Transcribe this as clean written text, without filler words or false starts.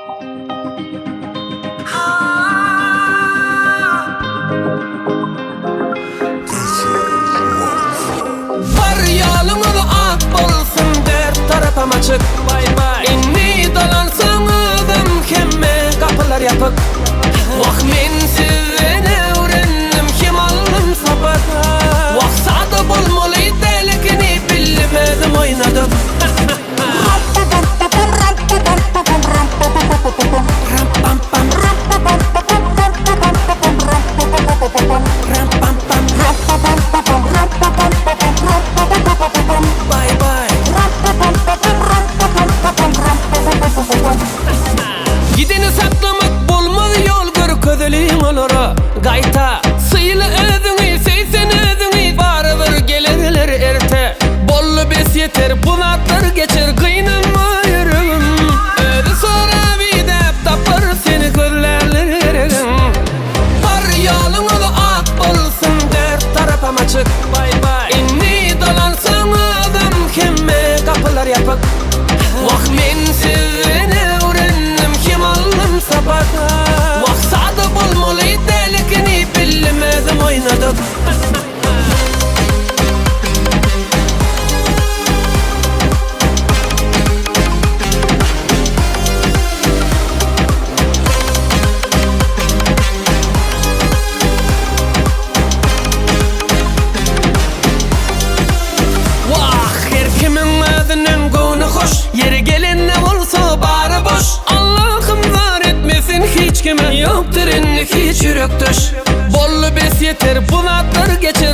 Bar ýoluňyz ak bolsun dört tarapam açyk Indi dolansaňyzam hemme gapylar ýapyk Wah men sizden öwrendim hem aldym sapak Wah sada bolmaly däl ekeni bildim özüm oýnadyp Gideni saklamak bolmaz ýol görkezeliň olara Gaýta syla özüňi söý sen özüňi barybir gelerler erte Boldy bes ýeter bu zatlar geçer gynanma ýüregim Özi sorap idäp tapar seni gözlärler geregin Bar ýoluňyz ak bolsun dört tarapam açyk Indi dolansaňyzam hemme gapylar ýapyk Wah men sizden öwrendim hem aldym sapak Wah sada bolmaly däl ekeni bildim özüm oýnadyp. Wah, her kimiň özünden göwni hoş, Ýeri gelende bolsa bary boş. Allahym zar etmesin hiç kime, Ýokdur indi hiç ýürekdeş. Boldy bes ýeter, bu zatlar geçer.